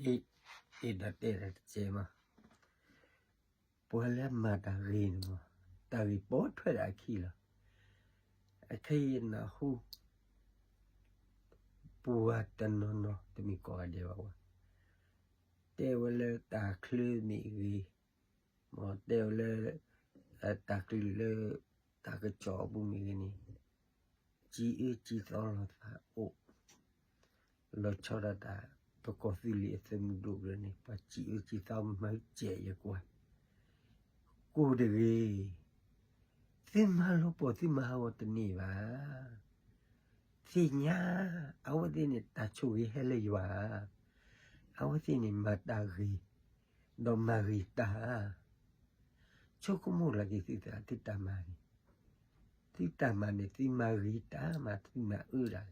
အ့ၣ်, အဲၣ်ဒိးတဲတၢ်တစဲးမး, ပှၤလၢအမၤတၢ်ဂ့ၤန့ၣ်မး, တၢ်ဂ့ၤပိာ်ထွဲဒၣ်အခံလီၤ. အခဲအံၤနၢ်ဟူ ပှၤတနီၤနီၤ တမ့ၢ်ကိးဂၤဒဲးဘၣ်ဝဲ, တဲဝဲလၢတၢ်ချၢမ့ၢ်ဂ့ၤ, မ့ၢ်တဲဝဲလၢ တၢ်ကလုၢ်လၢ တၢ်ကစီၣ်အပူၤမ့ၢ်ဂ့ၤန့ၣ်, စံးအၢစံးသီလိာ်သးအိၣ်, လီၤဆီဒၣ်တၢ် ပကီၢ်သူလ့ၤအသုးမုၢ်ဒိၣ်ကရၢန့ၣ် ပှၤစံးအၢစံးသီမၤစဲးယကွၢ်, ကိၢ်တဂ့ၤ, သုမၤလီၤပှီၢ်သုမၤဟးဂီၤတန့ၢ်ဘၣ်. သ့ၣ်ညါ အဝဲသ့ၣ်န့ၣ် တၢ်ဆိၣ်ဂ့ၤဟဲလၢယွၤ, အဝဲသ့ၣ်န့ၣ် မၤတၢ်ဂ့ၤ, ဒီးမၤဂ့ၤတၢ်, ဆိကမိၣ်လီၤက့ၤသုသး သုတၢ်မၤန့ၣ်, သုတၢ်မၤန့ၣ် သုမၤဂ့ၤတၢ်မး သုမၤအၢတၢ်လဲၣ်,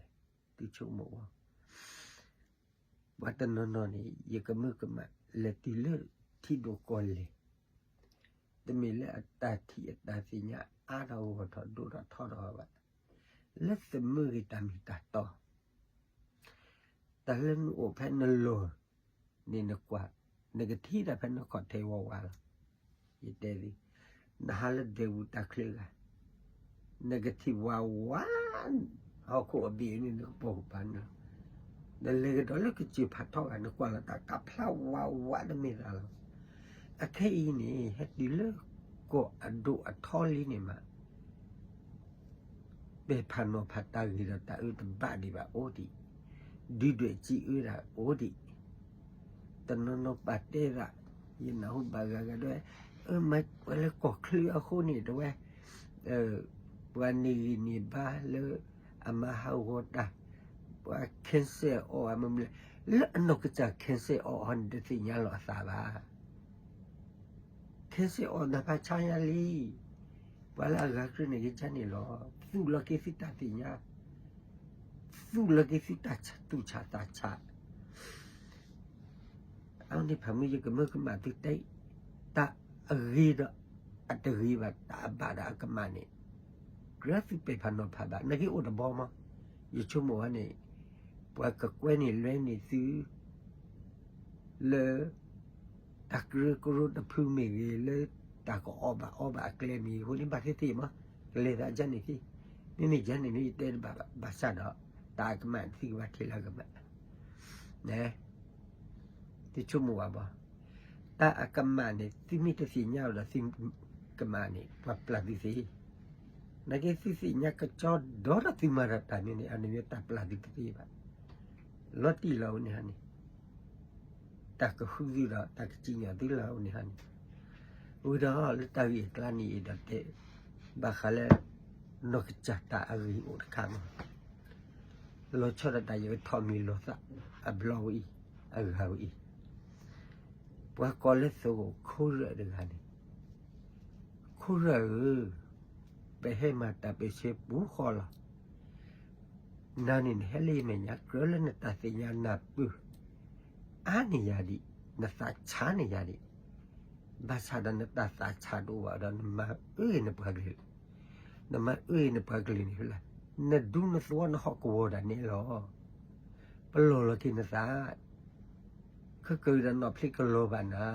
သုဆိကမိၣ်အီၤ ပှၤတနီၤနီၤန့ၣ် ယကမၢကမၣ်လဲၤတုၤလၢထံဒိၣ်ကီၢ်လဲၢ်, တမ့ၢ်လၢအတၢ်ထံၣ်အတၢ်သ့ၣ်ညါအါထီၣ်ဂီၢ်ထီၣ်ဒိၣ်ထီၣ်ထီထီၣ်ဘၣ်, လၢသမၢဂ့ၤတၢ်မ့ၢ်တၢ်တီ, တၢ်လၢနအိၣ်ဖဲနလီၢ်န့ၣ်နကွၢ်, နကထံၣ်တၢ်ဖဲနခီၣ်ထံးဝးဝးလီၤ. ယတဲ, နဟးလၢဒဲပူၤတၢ်ချၢဂၤ, နကထံၣ်ဝးဝး, ဟီၣ်ခိၣ်အဘ့ၣ်န့ၣ် နကပိာ်ကပၤန့ၣ်လီၤ. နလဲၤကဒီးလၢကစၢၢ်ဖးထီဂၤ နကွၢ်လီၤတၢ်ကဖျါဝးဝးတမ့ၢ်သးလီၤ. အခဲအံၤန့ၣ် ဟဲတုၤလၢကီၢ်အဒိၣ်အထီလံန့ၣ်မး ပဲာ်ဖးနီၤဖးတၢ်ဂ့ၤဒီးတၢ်အၢတဘၣ်ဒံးဘၣ်အိၣ်ဒံး, ဒုၣ်ဒွဲၣ်စံးအၢဒၣ်အိၣ်ဒံး, တနီၤနီၤပာ်တဲသး, ယနၢ်ဟူဘၣ်ဂၤဂၤဒွဲ, အၢမၤဝဲလၢကီၢ်ချၢအဃိန့ၣ် တဝဲ, ပှၤန့ၢ်ဂံၢ်န့ၢ်ဘါလၢအမၤဟးဂီၤတၢ်, ပှၤ cancel အီၤအမုၢ်မလဲၣ်, လၢအနီၢ်ကစၢ် cancel အီၤအီၤန့ၣ် တသ့ၣ်ညါလီၤအသးဘၣ်. cancel အီၤနၢ်ဖးဆါညါလံ. ပှၤလၢအဂၤကြၢးန့ၣ်က့ၤကန့ၣ်လီၤ. သူၣ်လီၤက့ၤသုတၢ်သ့ၣ်ညါ, သူၣ်လီၤက့ၤသုတၢ်သူၣ်ဆးသးဆး. အဝဲန့ၣ်ဖးမုၢ်ယကမၢကမၣ်သုတဲ, တၢ်အဂ့ၤဒီးအတဂ့ၤဘၣ်, တၢ်အဘၣ်ဒီးအကမၣ်န့ၣ်, ကြၢးသုပဲာ်ဖးနီၤဖးဘၣ်, နက့ၤအိၣ်တဘီမး, ယဆိကမိၣ်ဝဲန့ၣ်, ပှၤကကွဲန့ၢ်လွဲန့ၢ်သု လၢ တၢ်ကရၢကရိတဖုမ့ၢ်ဂ့ၤ, လၢတၢ်ကအီၣ်ဘၣ်အီဘၣ်အကျဲမ့ၢ်ဂ့ၤ, အဃိန့ၣ်ဘၣ်သ့ၣ်သ့ၣ်မး, ကလဲၤသးကန့ၣ်သ့, မ့မ့ၢ်ကန့ၣ်မ့ၢ်ယတဲတဘၣ်ဘၣ်, ဘၣ်ဆၣ်ဒီး တၢ်အကမၣ်န့ၣ် သုကဘၣ်ထံၣ်လၢအကမၣ်, သုဆိကမိၣ်ဘၣ်ဘၣ်, တၢ်အကမၣ်န့ၣ် သုမ့ၢ်တသ့ၣ်ညါဒီး သုကမၣ်န့ၣ် ပှၤပျၢ်သုသ့ နာ်က့သုသ့ၣ်ညါကစီဒီး သုမၤတၢ်တၢ်န့ၣ်န့ၣ် အန့ၣ်မ့ၢ်တၢ်ပျၢ်သုတသ့ဘၣ်. လီၤတံၢ်လီၤဝဲန့ၣ်ဟါန့ၣ်, တၢ်ကဟုသုဒီး တၢ်ကစံၣ်ညီၣ်သုလီၤဝဲန့ၣ်ဟါန့ၣ်, ဝံၤဒီးလၢတၢ်ဂ့ၢ်အကျါန့ၣ် အဲၣ်ဒိးတဲ ဘၣ်ဃးလၢ နီၢ်ကစၢ်တၢ်အဂ့ၤအိၣ်တခါမး, လီၤဆီဒၣ်တၢ်ယကထီၣ်မံၤလိာ်သး အဘျီဝဲအံၤ, အဂၤဝဲအံၤ, ပှၤကိးလၢသုးခိၣ်ခိၣ်ရၢၢ်တဂၤန့ၣ် ခိၣ်ရၢၢ်ဧၢ, ပဟဲမၤတၢ်ပၢၢ်ဆၢပူၤဃီလီၤ. နၤန့ၣ်နဟဲလၢယမဲာ်ညါ ကြၢးလၢနတၢ်သ့ၣ်ညါနၢ်ပၢၢ် အါန့ၢ်ယၤဒံး, နသးဆါန့ၢ်ယၤဒံး, ဘၣ်ဆၣ်ဒီးနတၢ်သးဆါတအိၣ်ဘၣ်ဒီး နမၤအၢနပှၤကလုာ်, နမၤအၢနပှၤကလုာ်န့ၣ်လၢ နဒူနသဝီနဟီၣ်ကဝီၤဒၣ်နဲလီၤ. ပလီၢ်လီၤက့ၤနသး ခဲကၢဒီးနီၢ်ဖျ့ကလီၤဘၣ်နၤ,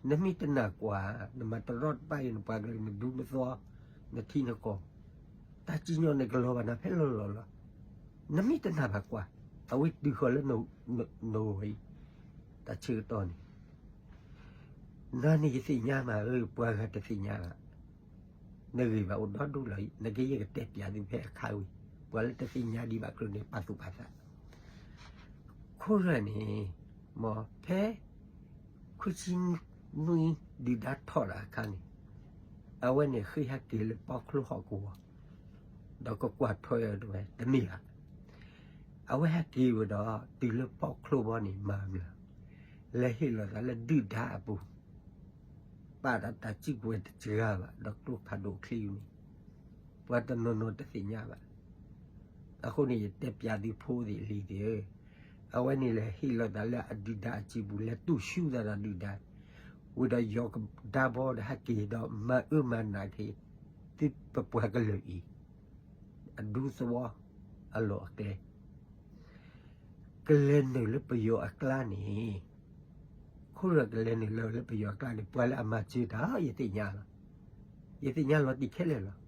နမ့ၢ်တနာ်ကွၢ် နမၤတရီတပါအံၤနပှၤကလုာ် နဒူနသီ နထံနကီၢ်, တၢ်စံၣ်ညီၣ်န့ၣ်ကလီၤဘၣ်နၤဖဲလီၤလီၤလီၤ. နမ့ၢ်တနာ်ဘၣ်ကွၢ် အဝဲတုၤဃီၤလၢနဂီၢ်အံၤ, တၢ်ဆၢကတီၢ်န့ၣ် နၤန့ၣ်ယသ့ၣ်ညါမးဧၢ, ပှၤဂၤတသ့ၣ်ညါဘၣ်. နဂ့ၢ်ဘၣ်အိၣ်ဒီဒူၣ်လီၤအံၤ, နကယဲၢ်ကတဲပၠးသုဖဲအခါဝံၤ, ပှၤလၢတသ့ၣ်ညါဒံးဘၣ်ကြၢးန့ၣ် ပာ်သူၣ်ပာ်သး. ခိၣ်ရၢၢ်န့ၣ် မ်ဖဲ ခွံဆံနွံဒုၣ်ဒါထီၣ်တၢ်အခါန့ၣ်, အဝဲန့ၣ်ဃ့ဟဲက့ၤလၢပီချိဟီၣ်ကဝီၤ, ဒီးကကွၢ်ထွဲအီၤတဝဲတမ့ၢ်ဘၣ်. အဝဲဟဲက့ၤဝဲဒီး တုၤလၢပီချိဘီန့ၣ်မၤမး, လဲၤဟ့ၣ်လီၤသးလၢဒုၣ်ဒါအပူၤ ပာ်ဒီးတၢ်စုကဝဲၤတစှၤဘၣ် ဒီးကျိဖးဒိၣ်ချံန့ၣ် ပှၤတနီၤနီၤတသ့ၣ်ညါဘၣ်. အဃိန့ၣ် ယတဲပၠးသုဖိသ့ၣ်လံၤသ့ၣ်ဧၢ, အဝဲန့ၣ်လဲၤဟ့ၣ်လီၤသးလၢအဒုၣ်ဒါအစုပူၤ လဲၤတူၢ်ဆူသးဒီးဒုၣ်ဒါ, ဝံၤဒီးယီၤကဒါဘီဒီးဟဲက့ၤဒီး မၤအၢမၤနးက့ၤ သုပပှၤကလုာ်အံၤ အဒူသဝီအလီၢ်အကျဲ ကလဲၤနုာ်လၢပယီၤအကျါန့ၣ် ခိၣ်နၢ်ကလဲၤနုာ်လီၤလၢပယီၤအကျါန့ၣ် ပှၤလၢအမၤစၢၤတၢ် ယသ့ၣ်ညါလီၤ. ယသ့ၣ်ညါလီၤတံၢ်ခဲလၢာ်လီၤ.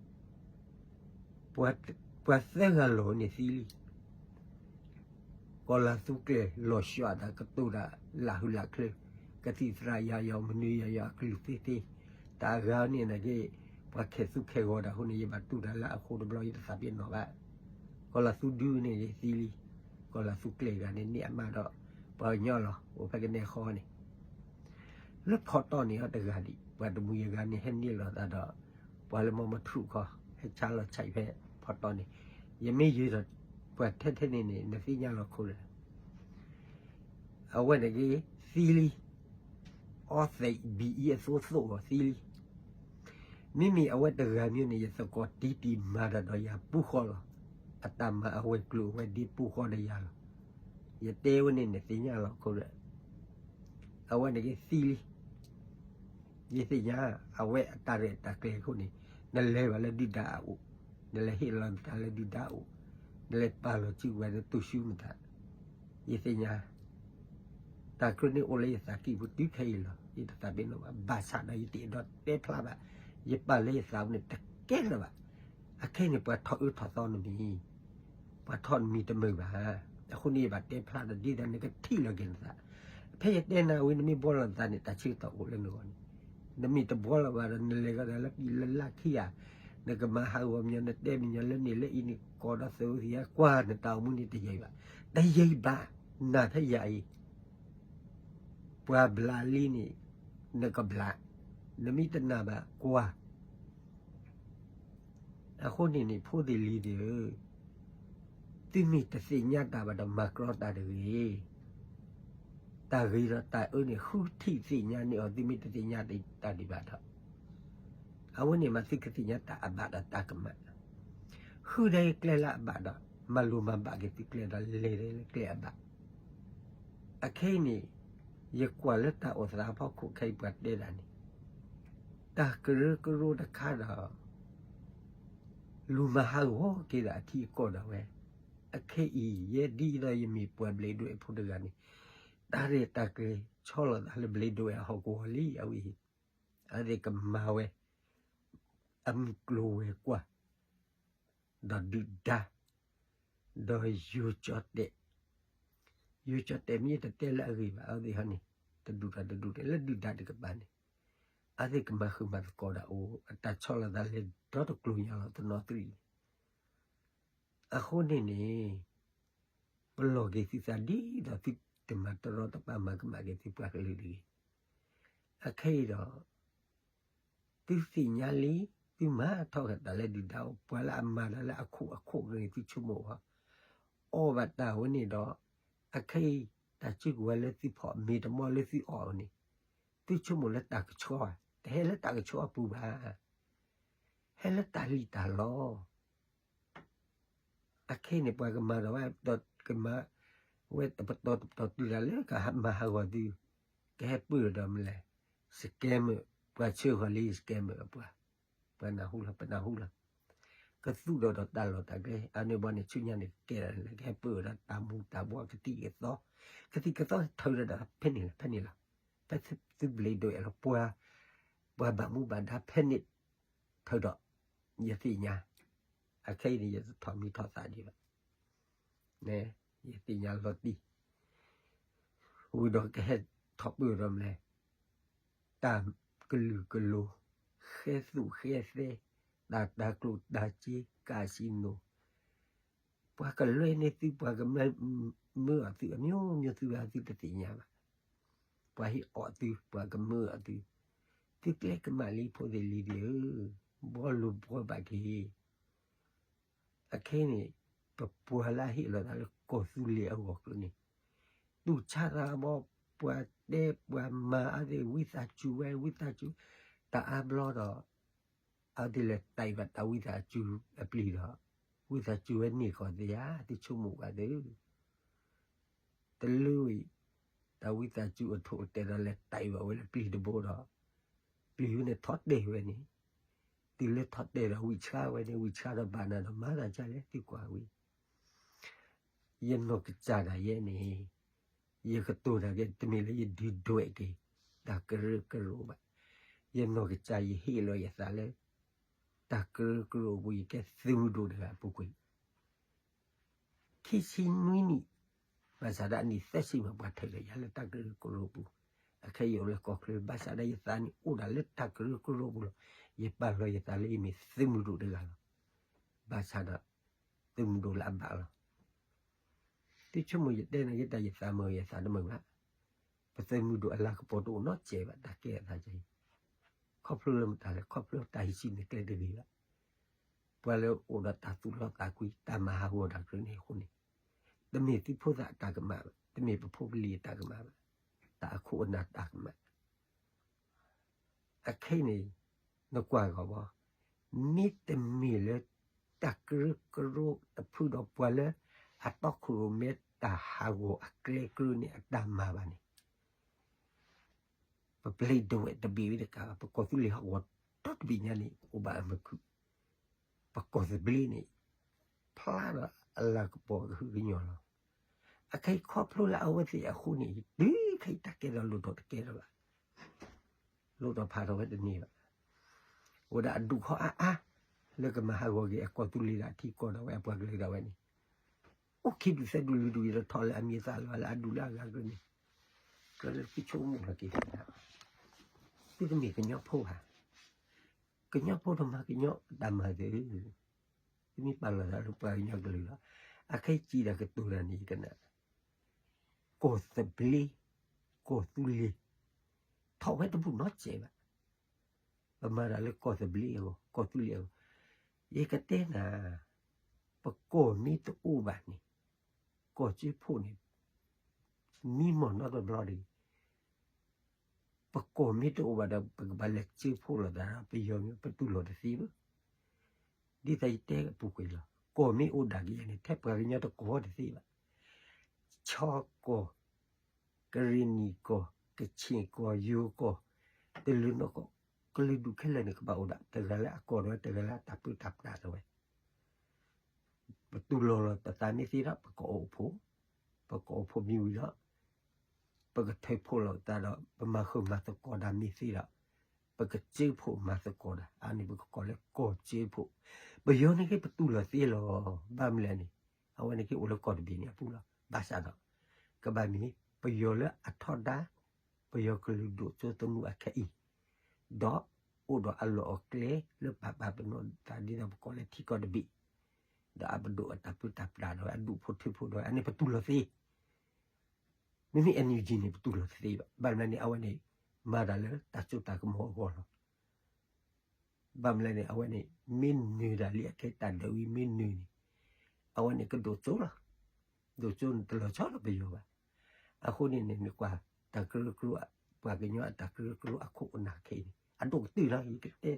ပှၤသၢဂၤလီၤန့ၣ်သံလံ. ကီၤလၤသူကျဲၤလီၤဆှးတၢ်ကတိၤတၢ်လၢဟုလၢချၢ, ကသံၣ်သရၣ်ယၤယီၤ မနုၤယၤယီၤ အကလုၢ်သ့သ့, တၢ်အဂၤန့ၣ်နာ်က့ ပှၤခဲသူခဲဂီၤတၢ်အဃိန့ၣ် ယဘၣ်တူၢ်တၢ်လၢအဃိတဘျီ ယတသးပ့ၤနီၣ်ဘၣ်. ကီၤလၤသူဒုန့ၣ်သံလံ. ကီၤလၤသူကျဲၤဂၤန့ၣ် န့ၢ်အမါဒီး ပှၤကညီလီၤ အိၣ်ဖဲကနဲဃီန့ၣ် လၢဖီတီၢ်န့ၣ်အီၤတဂၤဒံး ပှၤတမှံၤအဂၤန့ၣ် ဟဲန့ၢ်လီၤသးဒီး ပှၤလၢမီမထူၣ်ခီ ဟဲဆါလီၤဆဲးဖဲဖီတီၢ်န့ၣ်, ယမ့ၢ်ယဲဒီး ပှၤထဲထဲန့ၣ်န့ၣ် နသ့ၣ်ညါလီၤခိၣ်ဒီး အဝဲန့ၣ်က့ သံလံ. အီသံးဘံအံၤအသိသိးအီၤသံလံ. မ့မ့ၢ်အဝဲတဂၤမ့ၢ်န့ၣ် ယသကိးတံၢ်တံၢ်မၤတၢ်ဒီးယၤပူၤဃီလီၤ. အတၢ်မၤအဝဲၤကျိၤအဝဲဒ့ပူၤဃီဒီးယၤလီၤ. ယတဲဝဲန့ၣ် နသ့ၣ်ညါလီၤခိၣ်ဒီး အဝဲန့ၣ်က့သံလံ. ယသ့ၣ်ညါ အဝဲအတၢ်ရဲၣ်တၢ်ကျဲၤအဃိန့ၣ် နလဲၤဘၣ်လၢဒုၣ်ဒါအအိၣ်, နလဲၤဟ့ၣ်လီၤနသးလၢဒုၣ်ဒါအအိၣ်, နလဲၤပာ်လီၤစုကဝဲၤနတူၢ်ဆူနသး, ယသ့ၣ်ညါ တၢ်ကြၢးန့ၣ်အိၣ်လၢယသးကံၢ်ပူၤတုၤခဲအံၤလီၤ. ယတသးပ့ၤနီၣ်ဘၣ်, ဘၣ်ဆၣ်ဒီးယတအဲၣ်ဒိးတဲဖျါဘၣ်, ယပာ်လၢယသးပူၤန့ၣ်တကဲလၢၤဘၣ်. အခဲအံၤန့ၣ် ပှၤထီၣ်အၢထီၣ်သီနမံၤ ပှၤထီၣ်နမံၤတမုာ်ဘၣ်. အဃိန့ၣ် ယဘၣ်တဲဖျါဒီးဒ်သိးနကထံၣ်လီၤက့ၤနသး. ဖဲယတဲနၤဝံၤ နမ့ၢ်ဘှီလီၤနသးန့ၣ် တၢ်ဆၢကတီၢ်အိၣ်လၢနဂီၢ်န့ၣ်, နမ့ၢ်တဘှီလီၤဘၣ်ဒီး နလဲၤကဒီးလၢပံလၢလၢခံဂၤ, နကမၤဟးဂီၤမညီ နတဲမညီလၢန့ၣ်လၢအံၤန့ၣ် ကိးဒီးသုးဝဲသ့ၣ် ကွၢ် နတၢ်အိၣ်မူန့ၣ်တယံာ်ဘၣ်, တယံာ်ဘၣ်, နာ်ဖဲယၤအံၤ ပှၤဘျးလံန့ၣ် နကဘျး, နမ့ၢ်တနာ်ဘၣ်ကွၢ်. အဃိန့ၣ်န့ၣ် ဖိသ့ၣ်လံၤသ့ၣ်ဧၢ, သုမ့ၢ်တသ့ၣ်ညါတၢ်ဘၣ်ဒီးမၤကြီတၢ်တဂ့ၤ. တၢ်ဂ့ၤဒီးတၢ်အၢန့ၣ် ဃုထံၣ်သ့ၣ်ညါန့ၢ်အီၤ သုမ့ၢ်တသ့ၣ်ညါတၢ်ဒံးဘၣ်ဒီး, အဝဲန့ၣ်မးသုကသ့ၣ်ညါတၢ်အဘၣ်ဒီးတၢ်ကမၣ်, ဃုဒၣ်ကျဲလၢအဘၣ်ဒီး မၤလိၤမၤဘၣ်က့ၤသုကျဲဒီးလဲၤဒၣ်လၢကျဲအဘၣ်. အခဲအံၤန့ၣ် ယကွၢ်လၢတၢ်အိၣ်သးအဖီခိၣ်ခဲအံၤပှၤတဲဒၣ်န့ၣ်, တၢ်ကရၢကရိတခါဒီး လူၤမၤဟးဂီၤက့ၤဒီးအထံအကီၢ်ဒၣ်ဝဲ. အခဲအံၤ ယဲဒ်သိးယမ့ၢ်ပှၤဘျ့းဒိၣ်အဲၣ်ဖိတဂၤန့ၣ်, တၢ်ရဲၣ်တၢ်ကျဲၤဆီလီၤသးလၢဘျ့းဒိၣ်အဲၣ်အဟီၣ်ကဝီၤလံ အဝဲအံၤ, အဝဲသ့ၣ်ကမၤဝဲ အမုၢ်ကျိၤဝဲၤကွာ် ဒီးဒုၣ်ဒါ, ဒီးယိၤကၠီၣ်တဲာ်, ယိၤကၠီၣ်တဲာ်မ့ၢ်တတဲလၢအဂ့ၤဘၣ် အဝဲသ့ၣ်ဟီန့ၣ်, တဒူၣ်တၢ်တဒူၣ်တဲာ်လၢဒုၣ်ဒါတကပၤန့ၣ်, အဝဲသ့ၣ်ကမၤဃုာ်မၤသကိးဒၣ်အိၣ် အတၢ်ဆီလီၤသးလဲၤဒီတကျိၤညါလီၤ တနီသရံၣ်န့ၣ်. အဃိန့ၣ်န့ၣ် ပလီၢ်က့ၤသုသးဒ်သိးသုတမၤတရီတပါမၤကမၣ်က့ၤသုပှၤကလုာ်တဂ့ၤ. အခဲအံၤဒီး သုသ့ၣ်ညါလံ, သုမၤထီၣ်က့ၤတၢ်လၢဒုၣ်ဒါအိၣ်, ပှၤလၢအမၤတၢ်လၢအခိၣ်အခိၣ်က့ၤန့ၣ် သုဆိကမိၣ်အီၤ, အီၣ်ဘၣ်တၢ်ဝဲန့ၣ်ဒီး အခဲအံၤ တၢ်စုကဝဲၤလၢသုဖီၣ် မ့ၢ်တမီၢ်လၢသုအီၣ်န့ၣ်, သုဆိကမိၣ်လၢတၢ်ကဆှီ, တဟဲလၢတၢ်ကဆှီအပူၤဘၣ်, ဟဲလၢတၢ်လံၣ်တၢ်လီ. အခဲအံၤန့ၣ် ပှၤကမၤဒီးဝဲ ကမၤဝဲတပတီၢ်တပတီၢ်တုၤဒၣ်လၢကမၤဟးဂီၤသု, ကဟဲပၢၢ်ဒီးမနုၤလဲၣ်, scammer, ပှၤဆှၢဃီၤလံ scammer အပှၤ, ပှၤနၢ်ဟူလီၤ ပနၢ်ဟူလီၤ. ကသူၣ်ဒီးဒီးတၢ်လီၢ်တၢ်ကျဲ အန့ၣ်ဘီန့ၣ် ဆူညါန့ၣ် ကကဲဒၣ်လဲၣ် ကဟဲပၢၢ်ဒီးတၢ်မူၤတၢ်ဘှီကသံၣ်ကသီ, ကသံၣ်ကသီထုးဒီးဒီးဖဲန့ၣ်လီၤ ဖဲန့ၣ်လီၤ. ဖဲသုဘျ့ဒိၣ်အဲၣ်လီၤ ပှၤ, ပှၤဘၣ်မူဘၣ်ဒါဖဲန့ၣ် ထုးဒီး ယသ့ၣ်ညါ, အခဲအံၤန့ၣ် ယတထီၣ်မံၤထီၣ်သးဒံးဘၣ်, ယသ့ၣ်ညါလီၤတံၢ်, ဝံၤဒီးကဟဲထီၣ်ပၢၢ်ဒီးမနုၤလဲၣ်, တၢ်ကလုာ်ကလိၤ, ဃဲသူၣ်ဃဲသဲ, တၢ်တၤကျိၣ်တၤစ့ casino, ပှၤကလွဲန့ၢ်သု ပှၤကမၢအီၣ်သု အမျိုးမျိုးသုဝဲသုတသ့ၣ်ညါဘၣ်, ပှၤဟ့ၣ်အီၣ်သု ပှၤကမၢအီၣ်သု, သုကျဲကမၣ်လံဖိသ့ၣ်လံၤသ့ၣ်ဧၢ, ဘှီလိၤဘှီဘၣ်က့ၤ အခဲအံၤန့ၣ် ပပှၤလၢအဟ့ၣ်လီၤသးလၢကီၢ်သူလ့ၤအဂီၢ်ကျိၤန့ၣ် တူၢ်ဆါသးဘီ, ပှၤတဲပှၤမၤအဝဲသ့ၣ် ဝံသးစူၤဝဲ ဝံသးစူၤ, တၢ်အါဘျီဒီး အဝဲသ့ၣ်လဲၤတဲာ်ဘၣ်တၢ်ဝံသးစူၤအပျံၤဒီး ဝံသးစူၤဝဲန့ၢ်ကီၢ်သ့ဧါ, သုဆိကမိၣ်ဘၣ်သ့ၣ် တလၢဝံၤ တၢ်ဝံသးစူၤအထိၣ်အတဲာ်ဒီးလဲၤတဲာ်ဘၣ်ဝဲလၢပျံၤတဘိဒီး ပျံၤဝဲန့ၣ်ထီၣ်တဲာ်ဝဲန့ၣ်, တုၤလၢထီၣ်တဲာ်ဒီးဝံဆါဝဲန့ၣ် ဝံဆါဒီးဘၣ်နၤဒီးမၤသးဒ်လဲၣ် သုကွၢ်ဝံၤ, ယနီၢ်ကစၢ်ဒၣ်ယဲန့ၣ် ယကတိၤတၢ်က့ၤ တမ့ၢ်လၢယဒုးဒွဲၣ်က့ၤ တၢ်ကရၢကရိဘၣ်. ယနီၢ်ကစၢ်ယဟ့ၣ်လီၤယသးလၢ တၢ်ကရၢကရိအပူၤ ယကဲသုးမုၢ်ဒိၣ်တဂၤအပူၤကွံာ် ခံဆံနွံနံၣ်, ဘၣ်ဆၣ်ဒီးအနံၣ်သၢဆံမး ပှၤထၢၣ်လၢယၤလၢတၢ်ကရၢကရိပူၤ, အခဲအံၤယအိၣ်လၢကီၢ်ချၢ ဘၣ်ဆၣ်ဒီးယသးန့ၣ်အိၣ်ဒၣ်လၢတၢ်ကရၢကရိပူၤလီၤ. ယပာ်လီၤယသးလၢယမ့ၢ်သုးမုၢ်ဒိၣ်တဂၤလီၤ. ဘၣ်ဆၣ်ဒီး သုးမုၢ်ဒိၣ်လၢအဘၣ်လီၤ. သုဆိကမိၣ်ယတဲန့ၣ်က့တၢ်ယသးမုာ်ယသးတမုာ်ဘၣ်. ပသုးမုၢ်ဒိၣ်အလၤကပီၤတအိၣ်နီတစဲးဘၣ် တၢ်ကဲအသးကဲအံၤ, ခီဖျိလၢမတၤလဲၣ် ခီဖျိတၢ်ဟံးစုနဲၣ်ကျဲတဂ့ၤဘၣ်. ပှၤလၢအိၣ်ဒီးတၢ်သူၣ်လီသးကွံ တၢ်မၤဟးဂီၤတၢ်ကြၢးန့ၣ်အဃိန့ၣ်, တမ့ၢ်သုးဖိသၣ်အတၢ်ကမၣ်ဘၣ်, တမ့ၢ်ပဖိပလံၤအတၢ်ကမၣ်ဘၣ်, တၢ်အခိၣ်အနၢ်တၢ်ကမၣ် အခဲအံၤန့ၣ် နကွၢ်ဂီၢ်ဘၣ်, မ့တမ့ၢ်လၢ တၢ်ကရၢကရိတဖုဒီးပှၤလၢ အတီခိၣ်ရိၣ်မဲတၢ်ဟးဂီၤအကျဲကရၢန့ၣ်အတၢ်မၤဘၣ်န့ၣ် ပပျဲၢ်ဒဝဲၣ်တဘ့ၣ်ဝဲတကးဘၣ် ပကီၢ်သူလ့ၤဟးဂီၤဒီတဘ့ၣ်ညါန့ၣ် အိၣ်ဘၣ်အမုာ်ခုၣ်, ပကီၢ်သဘျ့န့ၣ် ဖျါဒီးအလၤကပီၤကဟုကညီၢ်လီၤ. အခဲအံၤခီဖျိလၢအဝဲသ့ၣ်အဃိန့ၣ် တုၤခဲအံၤတၢ်ကဲထီၣ်လိၣ်ထီၣ်တကဲထီၣ်ဘၣ်, လိၣ်ထီၣ်ဖးထီၣ်ဝဲတန့ၢ်ဘၣ်. အိၣ်ဒၣ်အဒူၣ်ခီအါအါ လၢကမၤဟးဂီၤက့ၤအကီၢ်သူလ့ၤဒၣ်ထံကီၢ်ဒီးဝဲအပှၤကလုာ်ဒၣ်ဝဲန့ၣ် အိၣ်ခံဒူၣ်သၢဒူၣ်လွံၢ်ဒူၣ် ယတထီၣ်လၢအမံၤအသၣ်လီၤလၢအဒူၣ်လၢအဂၤကရၢန့ၣ်, ကဲလၢသုဆိကမိၣ်လီၤက့ၤသး, သုတမ့ၢ်ကညီဖိဧါ, ကညီဖိတမၤကညီတၢ်မၤသ့ၣ်, သုမ့ၢ်ပာ်လီၤသးလၢပှၤကညီကလုာ်လီၤ. အခဲအံၤစံးတၢ်ကတိၤတၢ်န့ၣ် ယကနၣ် ကီၢ်သဘျ့, ကီၢ်သူလ့ၤ, ထီၣ်ဝဲတဘူၣ်နီတစဲးဘၣ်. ပမၤတၢ်လၢကီၢ်သဘျ့အဂီၢ် ကီၢ်သူလ့ၤအဂီၢ်, ယကတဲနၤ, ပကီၢ်မ့ၢ်တအိၣ်ဘၣ်န့ၣ်, ကီၢ်စၢဖှိၣ်န့ၣ် မံမီၢ်နီတဘျီတဂ့ၤ. ပကီၢ်မ့ၢ်တအိၣ်ဘၣ်ဒီး ပကဘၣ်လဲၤစၢဖှိၣ်လိာ်သးဒီးပယီၤမ့ၢ် ပတူၢ်လိာ်တသ့ဘၣ်. ဒ်သိးယတဲအပူၤကွံာ်လီၤ. ကီၢ်မ့ၢ်အိၣ်ဒၣ်ကယဲၢ်န့ၣ် ထဲပှၤကညီတကီၢ်တသ့ဘၣ်. ခၠ့ၣ်ကီၢ်, ကရ့ၣ်နံၣ်ကီၢ်, ကခ့ၣ်ကီၢ်, ယိၤကီၢ်, တလၢနီၢ်ကီၢ်, ကလုာ်ဒူၣ်ခဲလၢာ်န့ၣ် ကဘၣ်အိၣ်ဒၣ်တဂၤလၢအကီၢ်ဒီး တဂၤလၢအတၢ်ပၢတၢ်ပြးဒီးဝဲ ပတူၢ်လိာ်လိာ်ပသးမ့ၢ်သ့ဒီး ပကအိၣ်ဖှိၣ်, ပကအိၣ်ဖှိၣ်မံဝံၤဒီး ပကထၢၣ်ဖှိၣ်လိာ်ပသးဒီး ပမၤဃုာ်မၤသကိးတၢ်မ့ၢ်သ့ဒီး ပကစၢဖှိၣ်မၤသကိးတၢ်, အန့ၣ်ပကကိးလၢကီၢ်စၢဖှိၣ်. ပယီၤန့ၣ်က့ ပတူၢ်လိာ်သ့လီၤ. ဘၣ်မနုၤလဲၣ်န့ၣ် အဝဲန့ၣ်က့အိၣ်လၢကီၢ်တဘ့ၣ်န့ၣ်အပူၤလီၤ. ဘၣ်ဆၣ်ဒီး ကဘၣ်မ့ၢ်ပယီၤလၢအထီဒါ ပယီၤကလုာ်ဒိၣ်စိသနူအခဲအံၤ ဒီးအိၣ်ဒီးအလီၢ်အကျဲလၢပာ်ပာ်ပနီၣ်သးဒ်သိးပကိးလၢထံကီၢ်တဘ့ၣ်, ဒီးအပဒိၣ်အတၢ်ပၢတၢ်ပြးဒီး အဒူၣ်ဖိထၢဖိဒီး အန့ၣ်ပတူၢ်လိာ်သ့. မ့မ့ၢ် NUG န့ၣ် ပတူၢ်လိာ်တသ့ဘၣ်. ဘၣ်မနုၤန့ၣ် အဝဲန့ၣ် မၤတၢ်လၢတၢ်စိတၢ်ကမီၤအဂီၢ်လီၤ. ဘၣ်မနုၤလဲၣ်န့ၣ် အဝဲန့ၣ် မ့ၢ်နၢၤတၢ်လံ အခဲတၢ်ဒုးဝံၤမ့ၢ်နၢၤန့ၣ် အဝဲန့ၣ်ကဒိၣ်စိလီၤ. ဒိၣ်စိန့ၣ်တလီၤဆီဒီးပယီၤဘၣ်. အဃိန့ၣ်န့ၣ် နကွၢ်တၢ်ကရၢကရိ ပှၤကညီအတၢ်ကရၢကရိအခိၣ်အနၢ်ခဲအံၤန့ၣ် အဒိၣ်ကတၢၢ်လီၤ ယကတဲ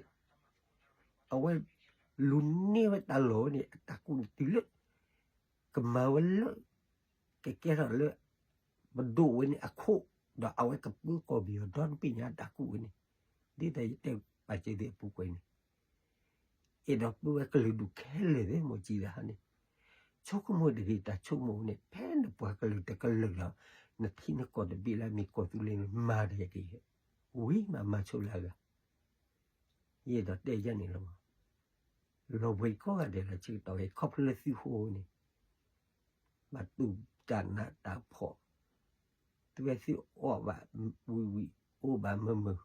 အဝဲလူၤန့ၢ်ဝဲတၢ်လီၢ်ဝဲန့ၣ် အတၢ်ကူၣ်န့ၣ်တုၤလၢ ကမၤဝဲလၢ ကကဲထီၣ်လၢ ပဒိၣ်ဝဲန့ၣ်အခိၣ် ဒီးအဝဲကပၢကီၢ်ပယီၤဒီတဘ့ၣ်ညါတၢ်ကူၣ်ဝဲန့ၣ် ဒ်သိးယတဲပာ်စၢၤသ့ၣ်အပူၤကွံာ်န့ၣ် အဲၣ်ဒိးပၢဝဲကလုာ်ဒူၣ်ခဲလၢာ်သ့ၣ် မိၢ်စံးတၢ်ဟါန့ၣ် ဆိကမိၣ်တဂ့ၤ တၢ်ဆိကမိၣ်ဝဲန့ၣ် ဖဲနပှၤကလုာ်တကလုာ်လီၤ နထံနကီၢ်တဘ့ၣ်လၢအမ့ၢ်ကီၢ်သူလ့ၤန့ၣ် မၤတၢ်ယက့ၤ ဝံၤမးမၤဆိလၢအဂၤ ယအဲၣ်ဒိးတဲယၤန့ၣ်လီၤ. လီၤဘှံးကိးဂၤဒဲးလီၤ ဆၢကတီၢ်ဝဲ ခီဖျိလၢသုဃိန့ၣ် ဘၣ်တူၢ်တၢ်နးတၢ်ဖှီၣ်, သုဝဲသုအီၣ်ဘၣ်ဝံၤဝံၤ အိၣ်ဘၣ်မုာ်မုာ်,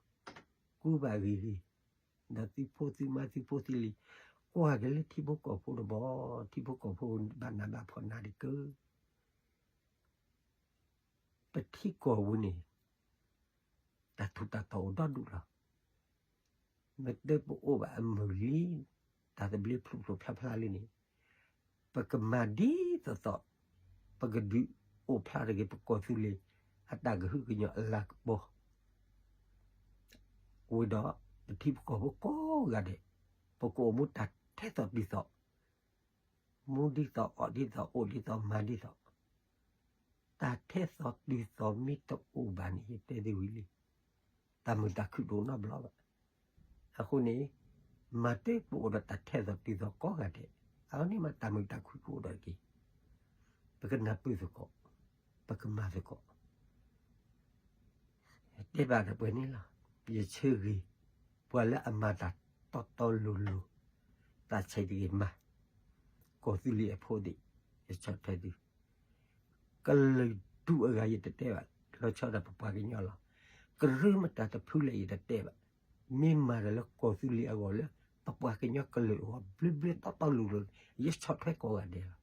ကူဘၣ်ဂ့ၤဂ့ၤ, ဒီးသုဖိသုမါသုဖိသုလံၤ, ကွၢ်က့ၤလၢထံဖိကီၢ်ဖိတဘီ, ထံဖိကီၢ်ဖိဘၣ်နးဘၣ်ဖှီၣ်နးဒံးကၢ ပထံကီၢ်ပူၤန့ၣ် တၢ်ထူးတၢ်တီၤအိၣ်ဒီဒူၣ်လီၤ. မ့ၢ်တပအိၣ်ဘၣ်အမုၢ်လံ, တၢ်သဘျ့ဖျိဖျိဖျါဖျါလံန့ၣ်, ပကမၤဒ်သိးသိး, ပကဒုးအိၣ်ဖျါတဂ့ၤ ပကီၢ်သူလ့ၤ အတၢ်ကဟုကညီၤအလၤကပီၤ ဝံၤဒီး ပထံပကီၢ်ဖိကိးဂၤဒဲး, ပကအိၣ်မူတၢ်ထဲသိးတုၤသိး, မူဒ်သိး အီၣ်ဒ်သိး အိၣ်ဒ်သိး မၤဒ်သိး, တၢ်ထဲသိးတုၤသိးမ့ၢ်တအိၣ်ဘၣ်န့ၣ် ယတဲသ့ဝံၤလံ, တၢ်မုာ်တၢ်ခုၣ်တအိၣ်နီတဘျီဘၣ်. အဃိန့ၣ်, မၤတၢ်ပအိၣ်ဒီးတၢ်ထဲသိးတုၤသိးကိးဂၤဒဲး, အဝဲန့ၣ်မ့ၢ်တၢ်မုာ်တၢ်ခုၣ်ကအိၣ်ဒီးတက့ၢ်. ပကနၢ်ပၢၢ်သကိး, ပကမၤသကိး တဲဘၣ်ဒီးပှဲၤန့ၣ်လီၤ. ယဆၢဂ့ၤ ပှၤလၢအမၤတၢ်တီတီလိၤလိၤ သးဆံးတဂ့ၤမး, ကီၢ်သူလ့ၤအဖိသ့ၣ်, ယဆီၣ်ထွဲသု, ကလုာ်ဒူၣ်အဂၤယတတဲဘၣ်, လီၤဆီဒၣ်ပပှၤကညီလီၤ. ကရၢမတၤတဖုလၢယတတဲဘၣ်, မ့ၢ်မၤတၢ်လၢကီၢ်သူလ့ၤအဂီၢ်လၢ ပပှၤကညီကလုာ်အဂီၢ် ဘျ့ဘျ့တီတီလိၤလိၤ ယဆီၣ်ထွဲကိးဂၤဒဲးလီၤ.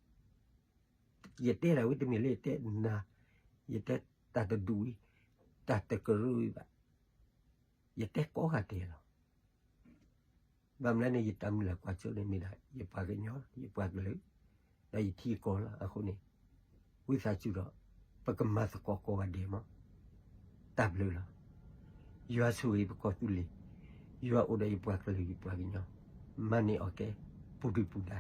ယတဲဒၣ်ဝဲတမ့ၢ်လၢယတဲနၤ, ယတဲတၢ်တဒူၣ်ဝံၤ, တၢ်တကရၢဝံၤဘၣ်, ယတဲကိးဂၤဒဲးလီၤ. ဘၣ်မနုၤန့ၣ် ယတၢ်မုၢ်လၢ်ကွၢ်စိန့ၣ်မ့ၢ်ဒၣ် ယပှၤကညီ ယပှၤကလုာ်, ဒီးယထံကီၢ်လီၤ. အဃိန့ၣ် ဝံသးစူၤဒီး ပကမၤသကိးကိးဂၤဒဲးမး, တၢ်ဘျုးလီၤ. ယွၤဆိၣ်ဂ့ၤပကီၢ်သူလ့ၤ, ယွၤအိၣ်ဒီးယပှၤကလုာ်ယပှၤကညီ, မၤန့ၢ်အီၣ်ကဲ ပူၤဒုၣ်ပူၤဒါ.